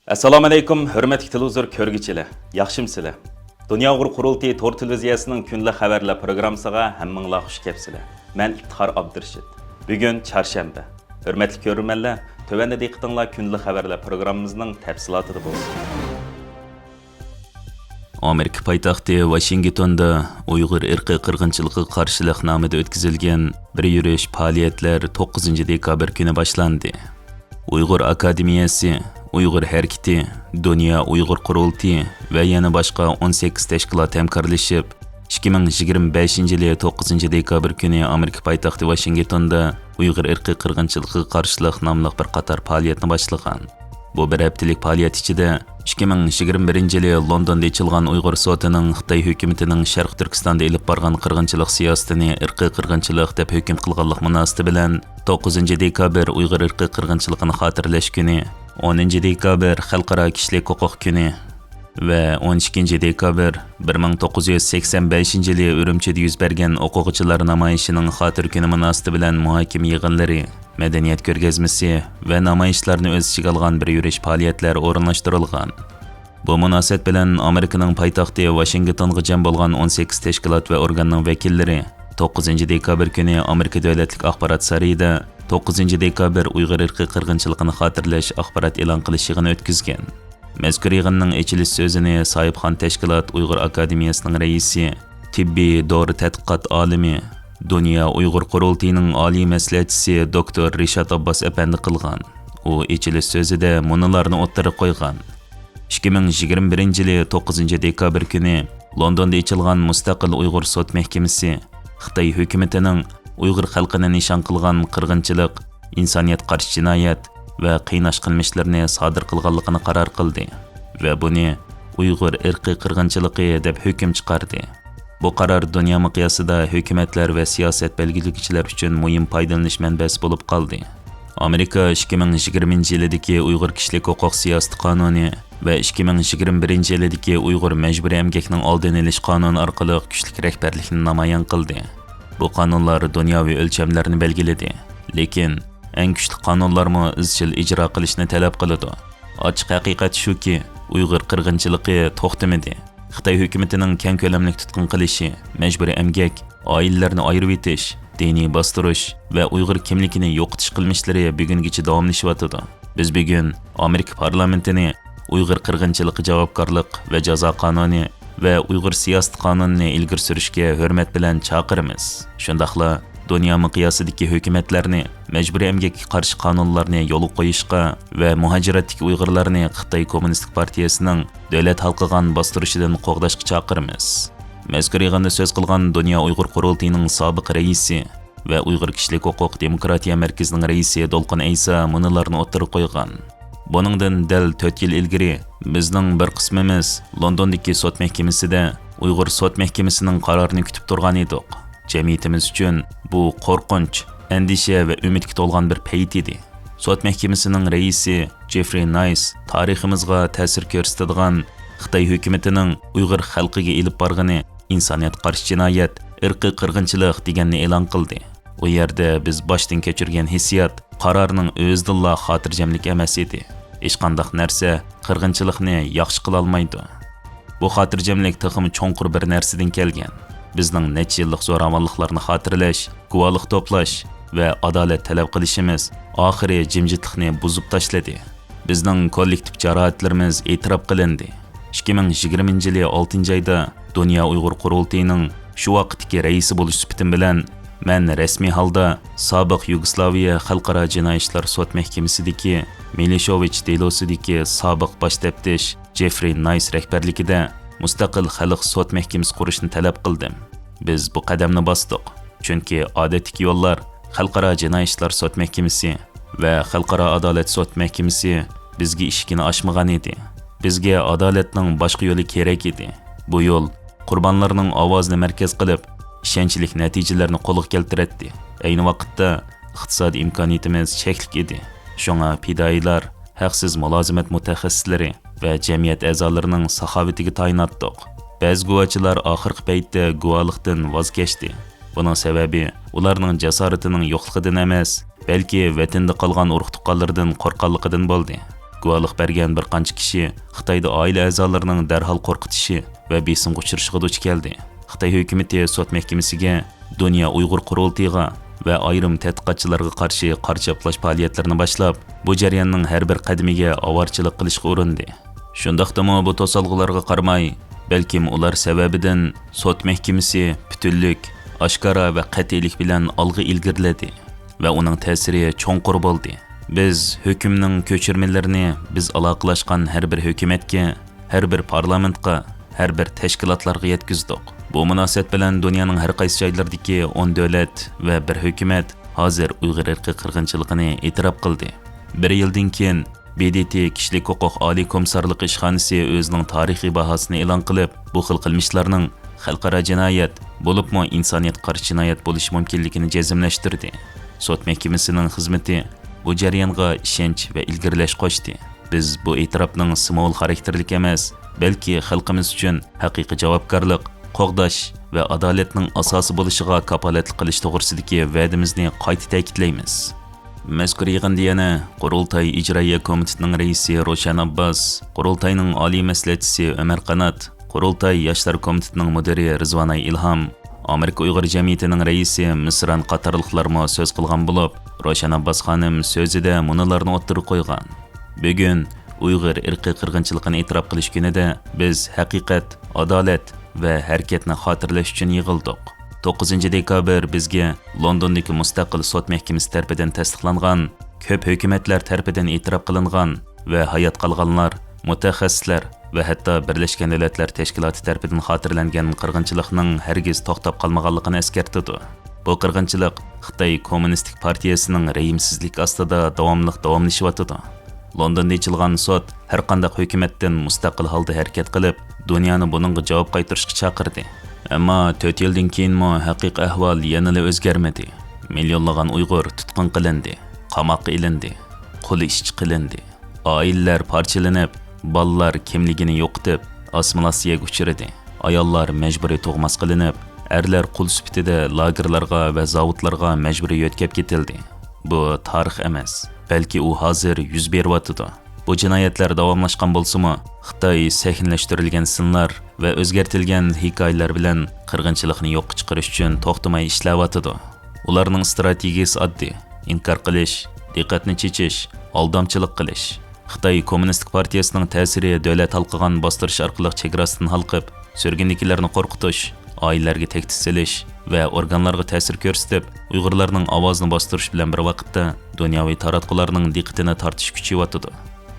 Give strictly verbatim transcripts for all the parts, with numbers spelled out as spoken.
ئەسسالامۇئەلەيكۇم، ھۆرمەتلىك تېلېۋىزور كۆرگۈچىلەر، ياخشىمۇسىلەر؟ دۇنيا ئۇيغۇر قۇرۇلتىيى تور تېلېۋىزىيەسىنىڭ كۈندىلىك خەۋەرلەر پروگراممىسىغا ھەممىڭلار خۇش كەپسىلەر. مەن ئىپتىخار ئابدۇرېشىت. بۈگۈن چارشەنبە. ھۆرمەتلىك كۆرۈرمەنلەر، تۆۋەندە دىققىتىڭلار كۈندىلىك خەۋەرلەر پروگراممىمىزنىڭ تەپسىلاتىدا بولسۇن. ئامېرىكا پايتەختى ۋاشىنگتوندا ئۇيغۇر ئىرقىي قىرغىنچىلىقىغا قارشىلىق نامىدا ئۆتكۈزۈلگەن بىر يۈرۈش پائالىيەتلەر توققۇزىنچى دېكابىر كۈنى باشلاندى. ئۇيغۇر ئاكادېمىيەسى، ئۇيغۇر ھەرىكىتى، دۇنيا ئۇيغۇر قۇرۇلتىيى ۋە يەنە باشقا ئون سەككىز تەشكىلات ھەمكارلىشىپ، ئىككى مىڭ يىگىرمە بەشىنچى يىلى توققۇزىنچى دېكابىر كۈنى ئامېرىكا پايتەختى ۋاشىنگتوندا ئۇيغۇر ئىرقىي قىرغىنچىلىقىغا قارشىلىق ناملىق بىر قاتار پائالىيەتنى باشلىغان. بۇ بىر ھەپتىلىك پائالىيەت ئىچىدە ئىككى مىڭ يىگىرمە بىرىنچى يىلى لوندوندا ئېچىلغان ئۇيغۇر سوتىنىڭ خىتاي ھۆكۈمىتىنىڭ شەرقىي تۈركىستاندا ئېلىپ بارغان قىرغىنچىلىق سىياسىتىنى ئىرقىي قىرغىنچىلىق دەپ ھۆكۈم قىلغانلىق مۇناسىۋىتى بىلەن توققۇزىنچى دېكابىر ئۇيغۇر ئىرقىي قىرغىنچىلىقىنى خاتىرىلەش كۈنى، ئونىنچى دېكابىر خەلقئارا كىشىلىك ھوقۇق كۈنى، ۋە ئون ئىككىنچى دېكابىر بىر مىڭ توققۇز يۈز سەكسەن بەشىنچى يىلى ئۈرۈمچىدە يۈز بەرگەن ئوقۇغۇچىلار نامايىشىنىڭ خاتىرە كۈنى مۇناسىۋىتى بىلەن مۇھاكىمە يىغىنلىرى، مەدەنىيەت كۆرگەزمىسى ۋە نامايىشلارنى ئۆز ئىچىگە ئالغان بىر يۈرۈش پائالىيەتلەر ئورۇنلاشتۇرۇلغان. بۇ مۇناسىۋەت بىلەن ئامېرىكىنىڭ پايتەختى ۋاشىنگتونغا جەم بولغان ئون سەككىز تەشكىلات ۋە ئورگاننىڭ ۋەكىللىرى توققۇزىنچى دېكابىر كۈنى ئامېرىكا دۆلەتلىك ئاخبارات سارىيىدا توققۇزىنچى دېكابىر ئۇيغۇر ئىرقىي قىرغىنچىلىقىنى خاتىرىلەش ئاخبارات ئېلان قىلىش يىغىنى ئۆتكۈزگەن. مەزكۇر يىغىننىڭ ئېچىلىش سۆزىنى ساھىبخان تەشكىلات ئۇيغۇر ئاكادېمىيەسىنىڭ رەئىسى، تېببىي دورا تەتقىقات ئالىمى، دۇنيا ئۇيغۇر قۇرۇلتىيىنىڭ ئالىي مەسلىھەتچىسى دوكتور رىشات ئابباس ئەپەندى قىلغان. ئۇ ئېچىلىش سۆزىدە مۇنۇلارنى ئوتتۇرىغا قويغان. ئىككى مىڭ يىگىرمە بىرىنچى يىلى توققۇزىنچى دېكابىر كۈنى لوندوندا ئېچىلغان مۇستەقىل ئۇيغۇر سوت مەھكىمىسى خىتاي ھۆكۈمىتىنىڭ ئۇيغۇر خەلقىنى نىشان قىلغان قىرغىنچىلىق، ئىنسانىيەت قارشى جىنايەت ۋە قىيناش قىلمىشلىرىنى سادىر قىلغانلىقىنى قارار قىلدى ۋە بۇنى ئۇيغۇر ئىرقىي قىرغىنچىلىقى دەپ ھۆكۈم چىقاردى. بۇ قارار دۇنيا مىقياسىدا ھۆكۈمەتلەر ۋە سىياسەت بەلگىلىگۈچىلەر ئۈچۈن مۇھىم پايدىلىنىش مەنبەسى بولۇپ قالدى. ئامېرىكا ئىككى مىڭ يىگىرمىنچى يىلىدىكى ئۇيغۇر كىشىلىك ھوقۇق سىياسىتى قانۇنى ۋە ئىككى مىڭ يىگىرمە بىرىنچى يىلىدىكى ئۇيغۇر مەجبۇرىي ئەمگەكنىڭ ئالدىنى ئېلىش قانۇنى ئارقىلىق كۈچلۈك رەھبەرلىكنى نامايان قىلدى. بۇ قانۇنلار دۇنياۋى ئۆلچەملەرنى بەلگىلىدى. لېكىن ئەڭ كۈچلۈك قانۇنلارمۇ ئىزچىل ئىجرا قىلىشنى تەلەپ قىلىدۇ. ئاچچىق ھەقىقەت شۇكى، ئۇيغۇر قىرغىنچىلىقى توختىمىدى. خىتاي ھۆكۈمىتىنىڭ كەڭ كۆلەملىك تۇتقۇن قىلىشى، مەجبۇرىي ئەمگەك، ئائىلىلەرنى ئايرىۋېتىش، دىنىي باستۇرۇش ۋە ئۇيغۇر كىملىكىنى يوقىتىش قىلمىشلىرى بۈگۈنگىچە داۋاملىشىۋاتىدۇ. بىز بۈگۈن ئامېرىكا پارلامېنتىنى ئۇيغۇر قىرغىنچىلىقى جاۋابكارلىق ۋە جازا قانۇنى ۋە ئۇيغۇر سىياسىتى قانۇنىنى ئىلگىرى سۈرۈشكە ھۆرمەت بىلەن چاقىرىمىز. شۇنداقلا دۇنيا مىقياسىدىكى ھۆكۈمەتلەرنى مەجبۇرىي ئەمگەككە قارشى قانۇنلارنى يولغا قويۇشقا ۋە مۇھاجىرەتتىكى ئۇيغۇرلارنى خىتاي كوممۇنىستىك پارتىيەسىنىڭ دۆلەت ھالقىغان باستۇرۇشىدىن قوغداشقا چاقىرىمىز. مەزكۇر يىغىندا سۆز قىلغان دۇنيا ئۇيغۇر قۇرۇلتىيىنىڭ سابىق رەئىسى ۋە ئۇيغۇر كىشىلىك ھوقۇق دېموكراتىيە مەركىزىنىڭ رەئىسى دولقۇن ئەيسا مۇنۇلارنى ئوتتۇرىغا قويغان. بۇنىڭدىن دەل تۆت يىل ئىلگىرى بىزنىڭ بىر قىسمىمىز لوندوندىكى سوت مەھكىمىسىدە ئۇيغۇر سوت مەھكىمىسىنىڭ قارارىنى كۈتۈپ تۇرغان ئىدۇق. جەمئىيىتىمىز ئۈچۈن بۇ قورقۇنچ، ئەندىشە ۋە ئۈمىدكە تولغان بىر پەيت ئىدى. سوت مەھكىمىسىنىڭ رەئىسى جېفرى نايس تارىخىمىزغا تەسىر كۆرسىتىدىغان خىتاي ھۆكۈمىتىنىڭ ئۇيغۇر خەلقىگە ئېلىپ بارغىنى ئىنسانىيەتكە قارشى جىنايەت، ئىرقىي قىرغىنچىلىق دېگەننى ئېلان قىلدى. ئۇ يەردە بىز باشتىن كەچۈرگەن ھېسسىيات قارارنىڭ ئۆزىدىنلا خاتىرجەملىك ئەمەس ئىدى. ھېچقانداق نەرسە قىرغىنچىلىقنى ياخشى قىلالمايدۇ. بۇ خاتىرجەملىك تېخىمۇ چوڭقۇر بىر نەرسىدىن كەلگەن. بىزنىڭ نەچچە يىللىق زوراۋانلىقلارنى خاتىرىلەش، گۇۋاھلىق توپلاش ۋە ئادالەت تەلەپ قىلىشىمىز ئاخىرى جىمجىتلىقنى بۇزۇپ تاشلىدى. بىزنىڭ كوللېكتىپ جاراھەتلىرىمىز ئېتىراپ قىلىندى. ئىككى مىڭ يىگىرمىنچى يىلى ئالتىنچى ئايدا دۇنيا ئۇيغۇر قۇرۇلتىيىنىڭ شۇ ۋاقىتتىكى رەئىسى بولۇش سۈپىتىم بىلەن، مەن رەسمىي ھالدا سابىق يۇگوسلاۋىيە خەلقئارا جىنايى ئىشلار سوت مەھكىمىسىدىكى مىلىشوۋىچ دېلوسىدىكى سابىق باش تەپتىش جېفرى نايس رەھبەرلىكىدە مۇستەقىل خەلق سوت مەھكىمىسى قۇرۇشنى تەلەپ قىلدىم. بىز بۇ قەدەمنى باستۇق، چۈنكى ئادەتتىكى يوللار خەلقئارا جىنايى ئىشلار سوت مەھكىمىسى ۋە خەلقئارا ئادالەت سوت مەھكىمىسى بىزگە ئىشىكىنى ئاچمىغان ئىدى. بىزگە ئادالەتنىڭ باشقا يولى كېرەك ئىدى. بۇ يول قۇربانلارنىڭ ئاۋازىنى مەركەز قىلىپ، ئىشەنچلىك نەتىجىلەرنى قولغا كەلتۈرەتتى. ئەينى ۋاقىتتا ئىقتىسادىي ئىمكانىيىتىمىز چەكلىك ئىدى. شۇڭا پىدائىيلار، ھەقسىز مۇلازىمەت مۇتەخەسسىسلىرى ۋە جەمئىيەت ئەزالىرىنىڭ ساخاۋىتىگە تايىناتتۇق. بەزى گۇۋاچىلار ئاخىرقى پەيتتە گۇۋاھلىقتىن ۋاز كەچتى. بۇنىڭ سەۋەبى ئۇلارنىڭ جاسارىتىنىڭ يوقلۇقىدىن ئەمەس، بەلكى ۋەتىنىدە قالغان ئۇرۇق-تۇغقانلىرىدىن قورققانلىقىدىن بولدى. گۇۋاھلىق بەرگەن بىر قانچە كىشى خىتايدا ئائىلە ئەزالىرىنىڭ دەرھال قورقۇتۇشى ۋە بېسىمغا ئۇچرىشىغا دۇچ كەلدى. خىتاي ھۆكۈمىتى سوت مەھكىمىسىگە دۇنيا ئۇيغۇر قۇرۇلتىيىغا ۋە ئايرىم تەتقىقاتچىلارغا قارشى قارا چاپلاش پائالىيەتلىرىنى باشلاپ، بۇ جەرياننىڭ ھەر بىر قەدىمىگە ئاۋارىچىلىق قىلىشقا ئۇرۇندى. شۇنداقتىمۇ بۇ توسالغۇلارغا قارىماي، بەلكىم ئۇلار سەۋەبىدىن سوت مەھكىمىسى پۈتۈنلۈك، ئاشكارا ۋە قەتئىيلىك بىلەن ئالغا ئىلگىرىلىدى ۋە ئۇنىڭ تەسىرى چوڭقۇر بولدى. بىز ھۆكۈمنىڭ كۆچۈرمىلىرىنى بىز ئالاقىلاشقان ھەر بىر ھۆكۈمەتكە، ھەر بىر پارلامېنتقا، ھەر بىر تەشكىلاتلارغا يەتكۈزدۇق. بۇ مۇناسىۋەت بىلەن دۇنيانىڭ ھەر قايسى جايلىرىدىكى ئون دۆلەت ۋە بىر ھۆكۈمەت ھازىر ئۇيغۇر ئىرقىي قىرغىنچىلىقىنى ئېتىراپ قىلدى. بىر يىلدىن كېيىن، ب د ت كىشىلىك ھوقۇق ئالىي كومىسسارلىقى ئىشخانىسى ئۆزىنىڭ تارىخىي باھاسىنى ئېلان قىلىپ، بۇ خىل قىلمىشلارنىڭ خەلقئارا جىنايەت، بولۇپمۇ ئىنسانىيەتكە قارشى جىنايەت بولۇشى مۇمكىنلىكىنى جەزملەشتۈردى. سوت مەھكىمىسىنىڭ خىزمىتى بۇ جەريانغا ئىشەنچ ۋە ئىلگىرىلەش قوشتى. بىز بۇ ئېتىراپنىڭ سىمۋول خاراكتېرلىك ئەمەس، بەلكى خەلقىمىز ئۈچۈن ھەقىقىي جاۋابكارلىق، قوغداش ۋە ئادالەتنىڭ ئاساسى بولۇشىغا كاپالەتلىك قىلىش توغرىسىدىكى ۋەدىمىزنى قايتا تەكىتلەيمىز. مەزكۇر يىغىندا يەنە قۇرۇلتاي ئىجرائىيە كومىتېتىنىڭ رەئىسى روشەن ئابباس، قۇرۇلتاينىڭ ئالىي مەسلىھەتچىسى ئۆمەر قانات، قۇرۇلتاي ياشلار كومىتېتىنىڭ مۇدىرى رىزۋاناي ئىلھام، ئامېرىكا ئۇيغۇر جەمئىيىتىنىڭ رەئىسى مىسران قاتارلىقلارمۇ سۆز قىلغان بولۇپ، روشەن ئابباس خانىم سۆزىدە مۇنۇلارنى ئوتتۇرىغا قويغان. بۈگۈن ئۇيغۇر ئىرقىي قىرغىنچىلىقىنى ئېتىراپ قىلىش كۈنىدە بىز ھەقىقەت، ئادالەت ۋە ھەرىكەتنى خاتىرىلەش ئۈچۈن يىغىلدۇق. توققۇزىنچى دېكابىر بىزگە لوندوندىكى مۇستەقىل سوت مەھكىمىسى تەرىپىدىن تەستىقلانغان، كۆپ ھۆكۈمەتلەر تەرىپىدىن ئېتىراپ قىلىنغان ۋە ھايات قالغانلار، مۇتەخەسسىسلەر ۋە ھەتتا بىرلەشكەن دۆلەتلەر تەشكىلاتى تەرىپىدىن خاتىرىلەنگەن قىرغىنچىلىقنىڭ ھەرگىز توختاپ قالمىغانلىقىنى ئەسكەرتىدۇ. بۇ قىرغىنچىلىق خىتاي كوممۇنىستىك پارتىيەسىنىڭ رەھىمسىزلىك ئاستىدا داۋاملىق داۋاملىشىۋاتىدۇ. لوندوندا ئېچىلغان سوت ھەرقانداق ھۆكۈمەتتىن مۇستەقىل ھالدا ھەرىكەت قىلىپ، دۇنيانى بۇنىڭغا جاۋاب قايتۇرۇشقا چاقىردى. ئەمما تۆت يىلدىن كېيىنمۇ ھەقىقىي ئەھۋال يەنىلا ئۆزگەرمىدى. مىليونلىغان ئۇيغۇر تۇتقۇن قىلىندى، قاماققا ئېلىندى، قۇل ئىشچى قىلىندى. ئائىلىلەر پارچىلىنىپ، بالىلار كىملىكىنى يوقىتىپ، ئاسسىمىلياتسىيەگە ئۇچرىدى. ئاياللار مەجبۇرىي تۇغماس قىلىنىپ، ئەرلەر قۇل سۈپىتىدە لاگېرلارغا ۋە زاۋۇتلارغا مەجبۇرىي يۆتكەپ كېتىلدى. بۇ تارىخ ئەمەس، بەلكى ئۇ ھازىر يۈز بېرىۋاتىدۇ. بۇ جىنايەتلەر داۋاملاشقان بولسىمۇ، خىتاي سەھنىلەشتۈرۈلگەن سىنلار ۋە ئۆزگەرتىلگەن ھېكايىلەر بىلەن قىرغىنچىلىقنى يوققا چىقىرىش ئۈچۈن توختىماي ئىشلەۋاتىدۇ. ئۇلارنىڭ ئىستراتېگىيىسى ئاددىي: ئىنكار قىلىش، دىققەتنى چېچىش، ئالدامچىلىق قىلىش. خىتاي كوممۇنىستىك پارتىيەسىنىڭ تەسىرى دۆلەت ھالقىغان باستۇرۇش ئارقىلىق چېگراسىدىن ھالقىپ، سۈرگۈندىكىلەرنى قورقۇتۇش، ئائىلىلەرگە تەھدىت سېلىش ۋە ئورگانلارغا تەسىر كۆرسىتىپ، ئۇيغۇرلارنىڭ ئاۋازىنى باستۇرۇش بىلەن بىر ۋاقىتتا دۇنياۋى تاراتقۇلارنىڭ دىققىتىنى تارتىشى كۈچىيىۋاتىدۇ.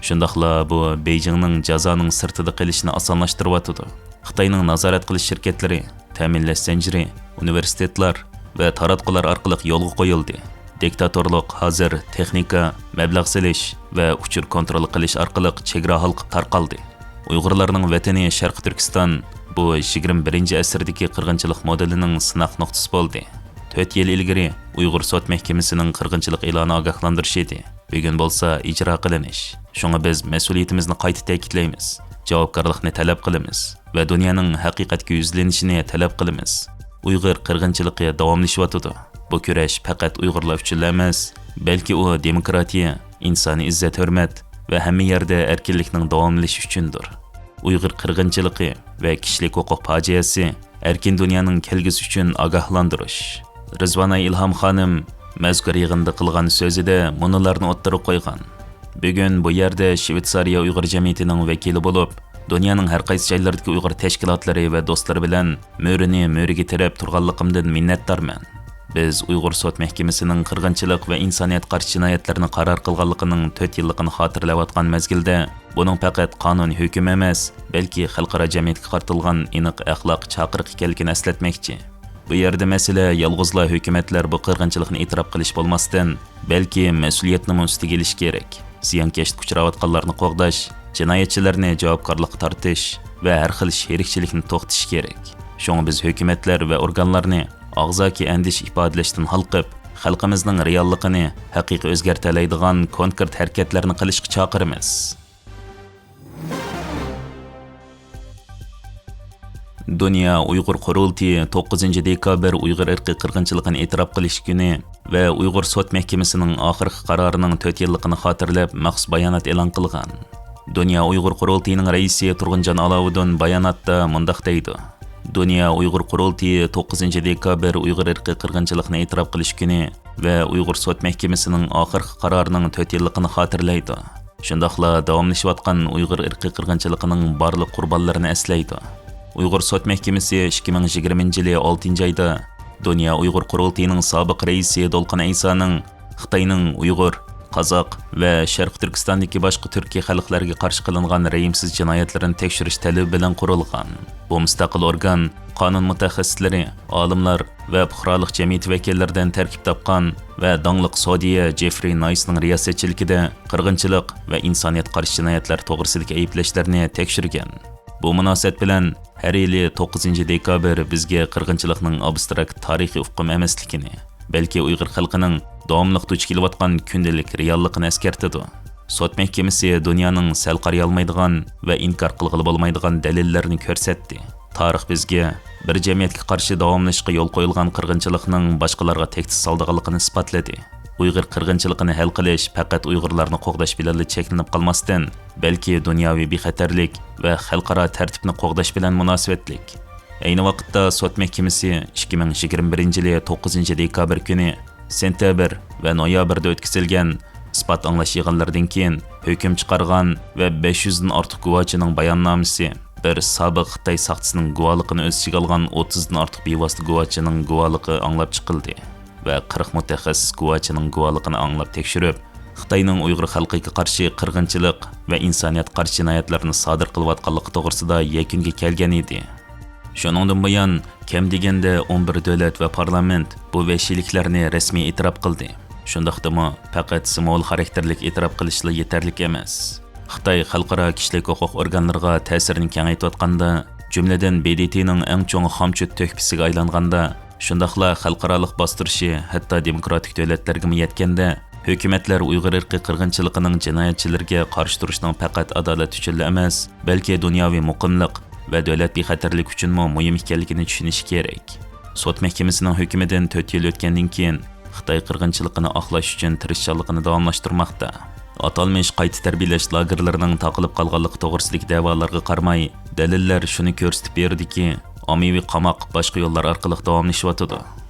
شۇنداقلا بۇ بېيجىڭنىڭ جازانىڭ سىرتىدا قېلىشىنى ئاسانلاشتۇرۇۋاتىدۇ. خىتاينىڭ نازارەت قىلىش شىركەتلىرى، تەمىنلەش زەنجىرى، ئۇنىۋېرسىتېتلار ۋە تاراتقۇلار ئارقىلىق يولغا قويۇلدى. دىكتاتورلۇق ھازىر تېخنىكا، مەبلەغ سېلىش ۋە ئۇچۇر كونترول قىلىش ئارقىلىق چېگرا ھالقىپ تارقالدى. ئۇيغۇرلارنىڭ ۋەتىنى شەرقىي تۈركىستان بۇ يىگىرمە بىرىنچى ئەسىردىكى قىرغىنچىلىق مودېلىنىڭ سىناق نۇقتىسى بولدى. تۆت يىل ئىلگىرى ئۇيغۇر سوت مەھكىمىسىنىڭ قىرغىنچىلىق ئېلانى ئاگاھلاندۇرۇشى ئىدى. بۈگۈن بولسا ئىجرا قىلىنىش. شۇڭا بىز مەسئۇلىيىتىمىزنى قايتا تەكىتلەيمىز، جاۋابكارلىقنى تەلەپ قىلىمىز ۋە دۇنيانىڭ ھەقىقەتكە يۈزلىنىشىنى تەلەپ قىلىمىز. ئۇيغۇر قىرغىنچىلىقى داۋاملىشىۋاتىدۇ. بۇ كۈرەش پەقەت ئۇيغۇرلار ئۈچۈنلا ئەمەس، بەلكى ئۇ دېموكراتىيە، ئىنسانىي ئىززەت-ھۆرمەت ۋە ھەممە يەردە ئەركىنلىكنىڭ داۋاملىشىشى ئۈچۈندۇر. ئۇيغۇر قىرغىنچىلىقى ۋە كىشىلىك ھوقۇق پاجىئەسى ئەركىن دۇنيانىڭ كەلگۈسى ئۈچۈن ئاگاھلاندۇرۇش. رىزۋاناي ئىلھام خانىم مەزكۇر يىغىندا قىلغان سۆزىدە مۇنۇلارنى ئوتتۇرىغا قويغان: بۈگۈن بۇ يەردە شۋېتسارىيە ئۇيغۇر جەمئىيىتىنىڭ ۋەكىلى بولۇپ، دۇنيانىڭ ھەر قايسى جايلىرىدىكى ئۇيغۇر تەشكىلاتلىرى ۋە دوستلىرى بىلەن مۈرىنى مۈرىگە تىرەپ تۇرغانلىقىمدىن مىننەتدارمەن. بىز ئۇيغۇر سوت مەھكىمىسىنىڭ قىرغىنچىلىق ۋە ئىنسانىيەتكە قارشى جىنايەتلەرنى قارار قىلغانلىقىنىڭ تۆت يىللىقىنى خاتىرىلەۋاتقان مەزگىلدە، بۇنىڭ پەقەت قانۇن ھۆكمى ئەمەس، بەلكى خەلقئارا جەمئىيەتكە قارىتىلغان ئېنىق ئەخلاق چاقىرىقى ئىكەنلىكىنى ئەسلەتمەكچى. بۇ يەردە مەسىلە يالغۇزلا ھۆكۈمەتلەر بۇ قىرغىنچىلىقنى ئېتىراپ قىلىش بولماستىن، بەلكى مەسئۇلىيەتنىمۇ ئۈستىگە ئېلىش كېرەك. زىيانكەشلىككە ئۇچراۋاتقانلارنى قوغداش، جىنايەتچىلەرنى جاۋابكارلىققا تارتىش ۋە ھەر خىل شېرىكچىلىكنى توختىتىش كېرەك. شۇڭا بىز ھۆكۈمەتلەر ۋە ئورگانلارنى ئاغزاكى ئەندىشە ئىپادىلەشتىن ھالقىپ، خەلقىمىزنىڭ رېئاللىقىنى ھەقىقىي ئۆزگەرتەلەيدىغان كونكرېت ھەرىكەتلەرنى قىلىشقا چاقىرىمىز. دۇنيا ئۇيغۇر قۇرۇلتىيى توققۇزىنچى دېكابىر ئۇيغۇر ئىرقىي قىرغىنچىلىقىنى ئېتىراپ قىلىش كۈنى ۋە ئۇيغۇر سوت مەھكىمىسىنىڭ ئاخىرقى قارارىنىڭ تۆت يىللىقىنى خاتىرىلەپ مەخسۇس بايانات ئېلان قىلغان. دۇنيا ئۇيغۇر قۇرۇلتىيىنىڭ رەئىسى تۇرغۇنجان ئالاۋۇدۇن باياناتتا مۇنداق دەيدۇ: دۇنيا ئۇيغۇر قۇرۇلتىيى توققۇزىنچى دېكابىر ئۇيغۇر ئىرقىي قىرغىنچىلىقىنى ئېتىراپ قىلىش كۈنى ۋە ئۇيغۇر سوت مەھكىمىسىنىڭ ئاخىرقى قارارىنىڭ تۆت يىللىقىنى خاتىرىلەيدۇ. شۇنداقلا داۋاملىشىۋاتقان ئۇيغۇر ئىرقىي قىرغىنچىلىقىنىڭ بارلىق قۇربانلىرىنى ئەسلەيدۇ. ئۇيغۇر سوت مەھكىمىسى ئىككى مىڭ يىگىرمىنچى يىلى ئالتىنچى ئايدا دۇنيا ئۇيغۇر قۇرۇلتىيىنىڭ سابىق رەئىسى دولقۇن ئەيسانىڭ خىتاينىڭ ئۇيغۇر، قازاق ۋە شەرقىي تۈركىستاندىكى باشقا تۈركىي خەلقلەرگە قارشى قىلىنغان رەھىمسىز جىنايەتلىرىنى تەكشۈرۈش تەلىپى بىلەن قۇرۇلغان. بۇ مۇستەقىل ئورگان قانۇن مۇتەخەسسىسلىرى، ئالىملار ۋە پۇقرالىق جەمئىيىتى ۋەكىللىرىدىن تەركىب تاپقان ۋە داڭلىق سودىيە جېفرى نايسنىڭ رىياسەتچىلىكىدە قىرغىنچىلىق ۋە ئىنسانىيەتكە قارشى جىنايەتلەر توغرىسىدىكى ئەيىبلەشلەرنى تەكشۈرگەن. بۇ مۇناسىۋەت بىلەن ھەر يىلى توققۇزىنچى دېكابىر بىزگە قىرغىنچىلىقنىڭ ئابستراكت تارىخىي ئۇقۇم ئەمەسلىكىنى، بەلكى ئۇيغۇر خەلقىنىڭ داۋاملىق دۇچ كېلىۋاتقان كۈندىلىك رېئاللىقىنى ئەسكەرتىدۇ. سوت مەھكىمىسى دۇنيانىڭ سەل قارىيالمايدىغان ۋە ئىنكار قىلغىلى بولمايدىغان دەلىللەرنى كۆرسەتتى. تارىخ بىزگە بىر جەمئىيەتكە قارشى داۋاملىشىشقا يول قويۇلغان قىرغىنچىلىقنىڭ باشقىلارغا تەھدىت سالىدىغانلىقىنى ئىسپاتلىدى. ئۇيغۇر قىرغىنچىلىقىنى ھەل قىلىش پەقەت ئۇيغۇرلارنى قوغداش بىلەنلا چەكلىنىپ قالماستىن، بەلكى دۇنياۋى بىخەتەرلىك ۋە خەلقئارا تەرتىپنى قوغداش بىلەن مۇناسىۋەتلىك. ئەينى ۋاقىتتا سوت مەھكىمىسى ئىككى مىڭ يىگىرمە بىرىنچى يىلى توققۇزىنچى دېكابىر كۈنى سېنتەبىر ۋە نويابىردا ئۆتكۈزۈلگەن ئىسپات ئاڭلاش يىغىنلىرىدىن كېيىن ھۆكۈم چىقارغان ۋە بەش يۈزدىن ئارتۇق گۇۋاچىنىڭ باياننامىسى، بىر سابىق خىتاي ساقچىسىنىڭ گۇۋاھلىقىنى ئۆز ئىچىگە ئالغان ئوتتۇزدىن ئارتۇق بىۋاسىتە گۇۋاچىنىڭ گۇۋاھلىقى ئاڭلاپ چىقىلدى ۋە قىرىق مۇتەخەسسىس گۇۋاچىنىڭ گۇۋاھلىقىنى ئاڭلاپ تەكشۈرۈپ، خىتاينىڭ ئۇيغۇر خەلقىگە قارشى قىرغىنچىلىق ۋە ئىنسانىيەتكە قارشى جىنايەتلەرنى سادىر قىلىۋاتقانلىقى توغرىسىدا يەكۈنگە كەلگەن ئىدى. شۇنىڭدىن بۇيان، كەم دېگەندە ئون بىر دۆلەت ۋە پارلامېنت بۇ ۋەھشىيلىكلەرنى رەسمىي ئېتىراپ قىلدى. شۇنداقتىمۇ، پەقەت سىمۋول خاراكتېرلىك ئېتىراپ قىلىشلا يېتەرلىك ئەمەس. خىتاي خەلقئارا كىشىلىك ھوقۇق ئورگانلىرىغا تەسىرىنى كېڭەيتىۋاتقاندا، جۈملىدىن ب د ت نىڭ ئەڭ چوڭ خامچوت تۆھپىسىگە ئايلانغاندا، شۇنداقلا خەلقئارالىق باستۇرۇشى، ھەتتا دېموكراتىك دۆلەتلەرگىمۇ يەتكەندە، ھۆكۈمەتلەر ئۇيغۇر ئىرقىي قىرغىنچىلىقىنىڭ جىنايەتچىلىرىگە قارشى تۇرۇشنىڭ پەقەت ئادالەت ئۈچۈنلا ئەمەس، بەلكى دۇنياۋى مۇقىملىق ۋە دۆلەت بىخەتەرلىكى ئۈچۈنمۇ مۇھىم ئىكەنلىكىنى چۈشىنىشى كېرەك. سوت مەھكىمىسىنىڭ ھۆكمىدىن تۆت يىل ئۆتكەندىن كېيىن، خىتاي قىرغىنچىلىقىنى ئاقلاش ئۈچۈن تىرىشچانلىقىنى داۋاملاشتۇرماقتا. ئاتالمىش قايتا تەربىيەلەش لاگېرلىرىنىڭ تاقىلىپ قالغانلىقى توغرىسىدىكى دەۋالارغا قارىماي، دەلىللەر شۇنى كۆرسىتىپ بېرىدۇكى، ئاممىۋى قاماق باشقا يوللار ئارقىلىق داۋاملىشىۋاتىدۇ.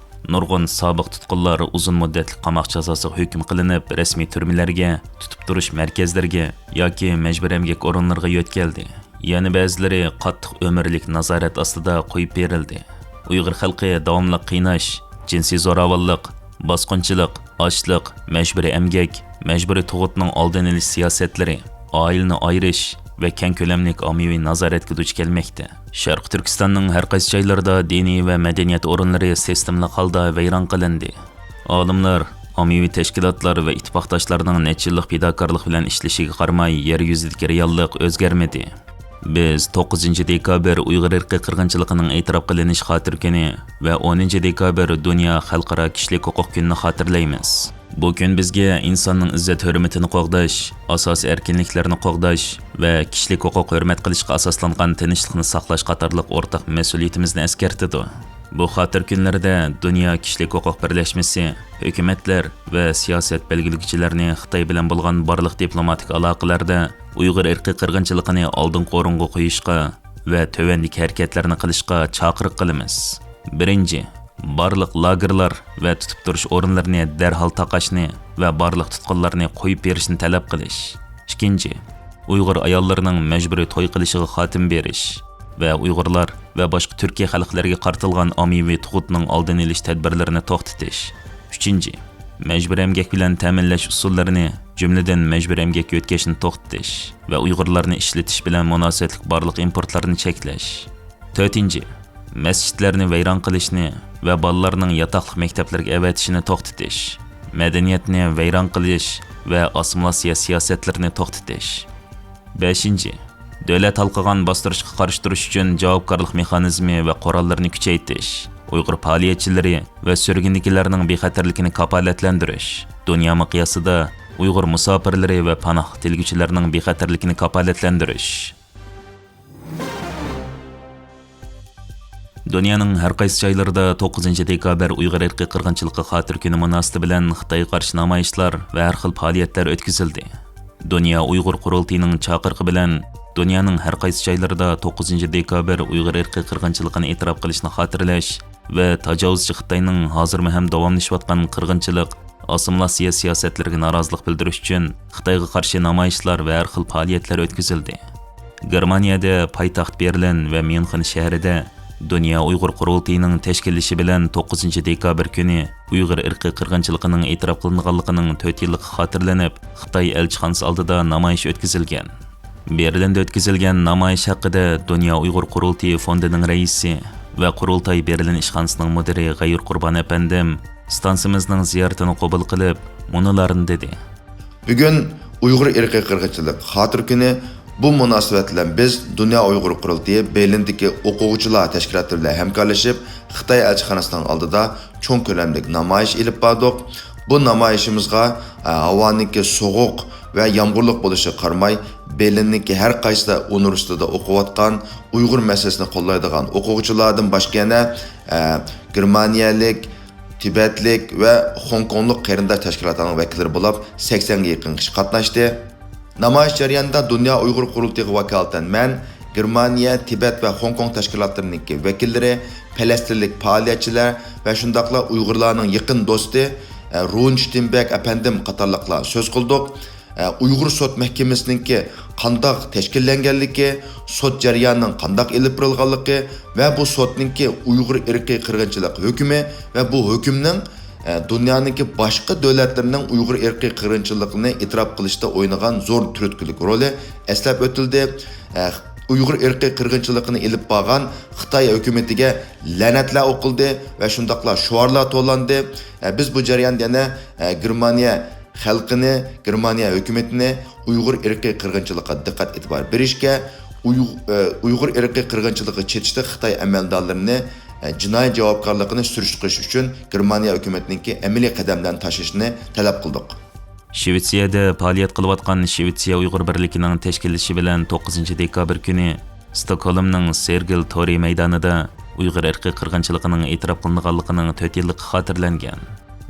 نۇرغۇن سابىق تۇتقۇنلار ئۇزۇن مۇددەتلىك قاماق جازاسىغا ھۆكۈم قىلىنىپ، رەسمىي تۈرمىلەرگە، تۇتۇپ تۇرۇش مەركەزلىرىگە ياكى مەجبۇرىي ئەمگەك ئورۇنلىرىغا يۆتكەلدى. يەنە بەزىلىرى قاتتىق ئۆمۈرلۈك نازارەت ئاستىدا قويۇپ بېرىلدى. ئۇيغۇر خەلقى داۋاملىق قىيناش، جىنسىي زوراۋانلىق، باسقۇنچىلىق، ئاچلىق، مەجبۇرىي ئەمگەك، مەجبۇرىي تۇغۇتنىڭ ئالدىنى ئېلىش سىياسەتلىرى، ئائىلىنى ئايرىش ۋە كەڭ كۆلەملىك ئاممىۋى نازارەتكە دۇچ كەلمەكتە. شەرقىي تۈركىستاننىڭ ھەر قايسى جايلىرىدا دىنىي ۋە مەدەنىيەت ئورۇنلىرى سىستېمىلىق ھالدا ۋەيران قىلىندى. ئالىملار، ئاممىۋى تەشكىلاتلار ۋە ئىتتىپاقداشلارنىڭ نەچچە يىللىق پىداكارلىق بىلەن ئىشلىشىگە قارىماي، يەر يۈزىدىكى رېئاللىق ئۆزگەرمىدى. بىز توققۇزىنچى دېكابىر ئۇيغۇر ئىرقىي قىرغىنچىلىقىنىڭ ئېتىراپ قىلىنىش خاتىرە كۈنى ۋە ئونىنچى دېكابىر دۇنيا خەلقئارا كىشىلىك ھوقۇق كۈنىنى خاتىرىلەيمىز. بۇ كۈن بىزگە ئىنساننىڭ ئىززەت-ھۆرمىتىنى قوغداش، ئاساسىي ئەركىنلىكلەرنى قوغداش ۋە كىشىلىك ھوقۇق ھۆرمەت قىلىشقا ئاساسلانغان تىنچلىقنى ساقلاش قاتارلىق ئورتاق مەسئۇلىيىتىمىزنى ئەسكەرتىدۇ. بۇ خاتىرە كۈنلىرىدە دۇنيا كىشىلىك ھوقۇق بىرلەشمىسى، ھۆكۈمەتلەر ۋە سىياسەت بەلگىلىگۈچىلەرنى خىتاي بىلەن بولغان بارلىق دىپلوماتىك ئالاقىلەردە ئۇيغۇر ئىرقىي قىرغىنچىلىقىنى ئالدىنقى ئورۇنغا قويۇشقا ۋە تۆۋەندىكى ھەرىكەتلەرنى قىلىشقا چاقىرىق قىلىمىز. بىرىنچى، بارلىق لاگېرلار ۋە تۇتۇپ تۇرۇش ئورۇنلىرىنى دەرھال تاقاشنى ۋە بارلىق تۇتقۇنلارنى قويۇپ بېرىشنى تەلەپ قىلىش. ئىككىنچى، ئۇيغۇر ئاياللىرىنىڭ مەجبۇرىي توي قىلىشىغا خاتىمە بېرىش ۋە ئۇيغۇرلار ۋە باشقا تۈركىي خەلقلەرگە قارىتىلغان ئاممىۋى تۇغۇتنىڭ ئالدىنى ئېلىش تەدبىرلىرىنى توختىتىش. ئۈچىنچى، مەجبۇرىي ئەمگەك بىلەن تەمىنلەش ئۇسۇللىرىنى، جۈملىدىن مەجبۇرىي ئەمگەككە يۆتكەشنى توختىتىش ۋە ئۇيغۇرلارنى ئىشلىتىش بىلەن مۇناسىۋەتلىك بارلىق ئىمپورتلارنى چەكلەش. تۆتىنچى، مەسچىتلەرنى ۋەيران قىلىشنى ۋە بالىلارنىڭ ياتاقلىق مەكتەپلەرگە ئەۋەتىشىنى توختىتىش، مەدەنىيەتنى ۋەيران قىلىش ۋە ئاسسىمىلياتسىيە سىياسەتلىرىنى توختىتىش. بەشىنچى، دۆلەت ھالقىغان باستۇرۇشقا قارشى تۇرۇش ئۈچۈن جاۋابكارلىق مېخانىزمى ۋە قوراللىرىنى كۈچەيتىش، ئۇيغۇر پائالىيەتچىلىرى ۋە سۈرگۈندىكىلەرنىڭ بىخەتەرلىكىنى كاپالەتلەندۈرۈش، دۇنيا مىقياسىدا ئۇيغۇر مۇساپىرلىرى ۋە پاناھلىق تىلىگۈچىلەرنىڭ بىخەتەرلىكىنى كاپالەتلەندۈرۈش. دۇنيانىڭ ھەر قايسى جايلىرىدا توققۇزىنچى دېكابىر ئۇيغۇر ئىرقىي قىرغىنچىلىقى خاتىرە كۈنى مۇناسىۋىتى بىلەن خىتايغا قارشى نامايىشلار ۋە ھەر خىل پائالىيەتلەر ئۆتكۈزۈلدى. دۇنيا ئۇيغۇر قۇرۇلتىيىنىڭ چاقىرىقى بىلەن دۇنيانىڭ ھەر قايسى جايلىرىدا توققۇزىنچى دېكابىر ئۇيغۇر ئىرقىي قىرغىنچىلىقىنى ئېتىراپ قىلىشنى خاتىرىلەش ۋە تاجاۋۇزچى خىتاينىڭ ھازىرمۇ ھەم داۋاملىشىۋاتقان قىرغىنچىلىق، ئاسسىمىلياتسىيە سىياسەتلىرىگە نارازىلىق بىلدۈرۈش ئۈچۈن خىتايغا قارشى نامايىشلار ۋە ھەر خىل پائالىيەتلەر ئۆتكۈزۈلدى. گېرمانىيەدە پايتەخت بېرلىن ۋە ميۇنخېن شەھىرىدە دۇنيا ئۇيغۇر قۇرۇلتىيىنىڭ تەشكىللىشى بىلەن توققۇزىنچى دېكابىر كۈنى ئۇيغۇر ئىرقىي قىرغىنچىلىقىنىڭ ئېتىراپ قىلىنغانلىقىنىڭ تۆت يىللىقى خاتىرىلىنىپ، خىتاي ئەلچىخانىسى ئالدىدا نامايىش ئۆتكۈزۈلگەن. بېرلىندا ئۆتكۈزۈلگەن نامايىش ھەققىدە دۇنيا ئۇيغۇر قۇرۇلتىيى فوندىنىڭ رەئىسى ۋە قۇرۇلتاي بېرلىن ئىشخانىسىنىڭ مۇدىرى غەيۇر قۇربان ئەپەندىم ستانسىمىزنىڭ زىيارىتىنى قوبۇل قىلىپ، مۇنۇلارنى دېدى. بۈگۈن ئۇيغۇر ئىرقىي قىرغىنچىلىق خاتىرە كۈنى. بۇ مۇناسىۋەت بىلەن بىز دۇنيا ئۇيغۇر قۇرۇلتىيى بېرلىندىكى ئوقۇغۇچىلار تەشكىلاتى بىلەن ھەمكارلىشىپ، خىتاي ئەلچىخانىسىنىڭ ئالدىدا چوڭ كۆلەملىك نامايىش ئېلىپ باردۇق. بۇ نامايىشىمىزغا، ئە، ھاۋانىڭكى سوغۇق ۋە يامغۇرلۇق بولۇشىغا قارىماي، بېرلىندىكى ھەر قايسى ئۇنىۋېرسىتېتتا ئوقۇۋاتقان، ئۇيغۇر مەسىلىسىنى قوللايدىغان ئوقۇغۇچىلاردىن باشقا يەنە، ئە، گېرمانىيەلىك، تىبەتلىك ۋە خوڭكوڭلۇق قېرىنداش تەشكىلاتلارنىڭ ۋەكىللىرى بولۇپ، سەكسەنگە يېقىن كىشى قاتناشتى. نامايىش جەريانىدا دۇنيا ئۇيغۇر قۇرۇلتىيىغا ۋاكالىتەن مەن، گېرمانىيە، تىبەت ۋە خوڭكوڭ تەشكىلاتلىرىنىڭكى ۋەكىللىرى، پەلەستىنلىك پائالىيەتچىلەر ۋە شۇنداقلا ئۇيغۇرلارنىڭ يېقىن دوستى، ئە، رۇن شتىنبېرگ ئەپەندىم قاتارلىقلار سۆز قىلدۇق. ئە، ئۇيغۇر سوت مەھكىمىسىنىڭكى قانداق تەشكىللەنگەنلىكى، سوت جەريانىنىڭ قانداق ئېلىپ بېرىلغانلىقى ۋە بۇ سوتنىڭكى ئۇيغۇر ئىرقىي قىرغىنچىلىق ھۆكمى ۋە بۇ ھۆكۈمنىڭ، ئە، دۇنيانىڭكى باشقا دۆلەتلىرىنىڭ ئۇيغۇر ئىرقىي قىرغىنچىلىقىنى ئېتىراپ قىلىشتا ئوينىغان زور تۈرتكىلىك رولى ئەسلەپ ئۆتۈلدى. ئە، ئۇيغۇر ئىرقىي قىرغىنچىلىقىنى ئېلىپ بارغان خىتاي ھۆكۈمىتىگە لەنەتلەر ئوقۇلدى ۋە شۇنداقلا شوئارلار توۋلاندى. ئە، بىز بۇ جەرياندا يەنە، ئە، گېرمانىيە خەلقىنى، گېرمانىيە ھۆكۈمىتىنى ئۇيغۇر ئىرقىي قىرغىنچىلىقىغا دىققەت ئېتىبار بېرىشكە، ئۇيغ-، ئە، ئۇيغۇر ئىرقىي قىرغىنچىلىقىغا چېتىشلىق خىتاي ئەمەلدارلىرىنى، ئە، جىنايى جاۋابكارلىقىنى سۈرۈشتە قىلىش ئۈچۈن گېرمانىيە ھۆكۈمىتىنىڭكى ئەمەلىي قەدەملەرنى تاشلىشىنى تەلەپ قىلدۇق. شىۋېتسىيەدە پائالىيەت قىلىۋاتقان شىۋېتسىيە ئۇيغۇر بىرلىكىنىڭ تەشكىللىشى بىلەن توققۇزىنچى دېكابىر كۈنى ستوكھولمنىڭ سېرگېل تورى مەيدانىدا ئۇيغۇر ئىرقىي قىرغىنچىلىقىنىڭ ئېتىراپ قىلىنغانلىقىنىڭ تۆت يىللىقى خاتىرىلەنگەن.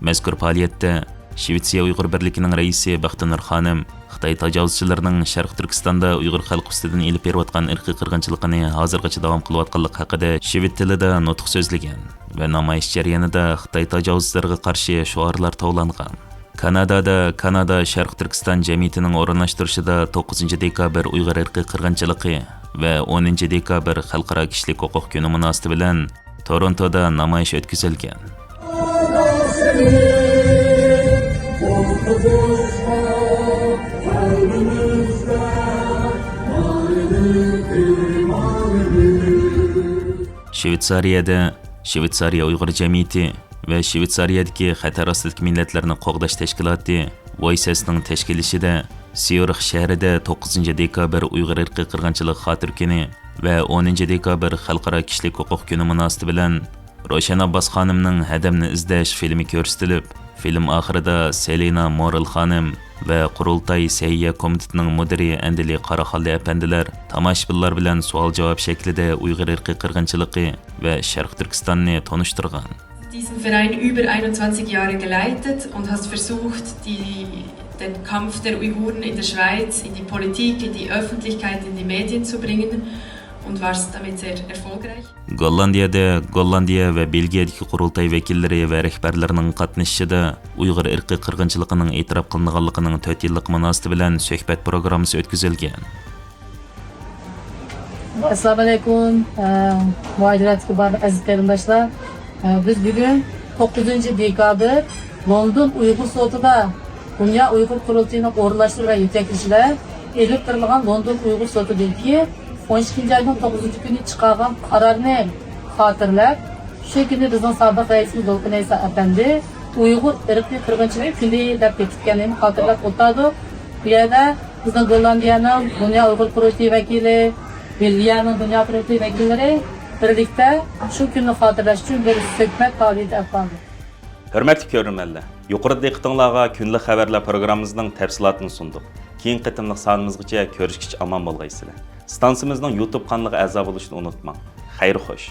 مەزكۇر پائالىيەتتە شىۋېتسىيە ئۇيغۇر بىرلىكىنىڭ رەئىسى بەختىنۇر خانىم، خىتاي تاجاۋۇزچىلىرىنىڭ شەرقىي تۈركىستاندا ئۇيغۇر خەلقى ئۈستىدىن ئېلىپ بېرىۋاتقان ئىرقىي قىرغىنچىلىقىنى ھازىرغىچە داۋام قىلىۋاتقانلىقى ھەققىدە شىۋېت تىلىدا نۇتۇق سۆزلىگەن ۋە نامايىش جەريانىدا خىتاي تاجاۋۇزچىلىرىغا قارشى شوئارلار توۋلانغان. كانادادا كانادا شەرقىي تۈركىستان جەمئىيىتىنىڭ ئورۇنلاشتۇرۇشىدا توققۇزىنچى دېكابىر ئۇيغۇر ئىرقىي قىرغىنچىلىقى ۋە ئونىنچى دېكابىر خەلقئارا كىشىلىك ھوقۇق كۈنى مۇناسىۋىتى بىلەن تورونتودا نامايىش ئۆتكۈزۈلگەن. شۋېتسارىيەدە شۋېتسارىيە ئۇيغۇر جەمئىيىتى ۋە شۋېتسارىيەدىكى خەتەر ئاستىدىكى مىللەتلەرنى قوغداش تەشكىلاتى ۋويسەسنىڭ تەشكىللىشىدە سيۇرىخ شەھىرىدە توققۇزىنچى دېكابىر ئۇيغۇر ئىرقىي قىرغىنچىلىقى خاتىرە كۈنى ۋە ئونىنچى دېكابىر خەلقئارا كىشىلىك ھوقۇق كۈنى مۇناسىۋىتى بىلەن روشەن ئابباس خانىمنىڭ ھەدەمنى ئىزدەش فىلىمى كۆرسىتىلىپ، فىلىم ئاخىرىدا سېلىنا مورېل خانىم ۋە قۇرۇلتاي سەھىيە كومىتېتىنىڭ مۇدىرى ئەندىلى قاراخانلى ئەپەندىلەر تاماشىبىنلار بىلەن سوئال-جاۋاب شەكلىدە ئۇيغۇر ئىرقىي قىرغىنچىلىقى ۋە شەرقىي تۈركىستاننى تونۇشتۇرغان. Diesen Verein über einundzwanzig Jahre geleitet und hast versucht, die, den Kampf der Uiguren in der Schweiz in die Politik, in die Öffentlichkeit, in die Medien zu bringen und warst damit sehr erfolgreich. گوللاندىيەدە گوللاندىيە ۋە بېلگىيەدىكى قۇرۇلتاي ۋەكىللىرى ۋە رەھبەرلىرىنىڭ قاتنىشىشىدا ئۇيغۇر ئىرقىي قىرغىنچىلىقىنىڭ ئېتىراپ قىلىنغانلىقىنىڭ تۆت يىللىقى مۇناسىۋىتى بىلەن سۆھبەت پروگراممىسى ئۆتكۈزۈلگەن. ئەسسالامۇئەلەيكۇم، ئە، مۇھاجىرەتتىكى بارلىق ئەزىز قېرىنداشلار. ئە، بىز بۈگۈن توققۇزىنچى دېكابىر لوندون ئۇيغۇر سوتىدا دۇنيا ئۇيغۇر قۇرۇلتىيىنىڭ ئورۇنلاشتۇرۇش ۋە يېتەكلىشىدە ئېلىپ بېرىلغان لوندون ئۇيغۇر سوتىدىكى ئون ئىككىنچى ئاينىڭ توققۇزىنچى كۈنى چىقارغان قارارنى خاتىرىلەپ، شۇ كۈنى بىزنىڭ سابىق رەئىسىمىز دولقۇن ئەيسا ئەپەندى ئۇيغۇر ئىرقىي قىرغىنچىلىق كۈنى دەپ بېكىتكەنلىكىنى خاتىرىلەپ ئولتۇردۇق. بۇ يەردە بىزنىڭ گوللاندىيەنىڭ دۇنيا ئۇيغۇر قۇرۇلتىيى ۋەكىلى، بېلگىيەنىڭ دۇنيا قۇرۇلتىيى ۋەكىللىرى بىرلىكتە شۇ كۈننى خاتىرىلەش ئۈچۈن بىر سۆھبەت پائالىيىتى ئېلىپ باردۇق. ھۆرمەتلىك كۆرۈرمەنلەر، يۇقىرىدا دىققىتىڭلارغا كۈندىلىك خەۋەرلەر پروگراممىمىزنىڭ تەپسىلاتىنى سۇندۇق. كېيىنكى قېتىملىق سانىمىزغىچە كۆرۈشكىچە ئامان بولغايسىلەر. ستانسىمىزنىڭ يۇتۇب قانىلىغا ئەزا بولۇشنى ئۇنتۇماڭ. خەير خوش.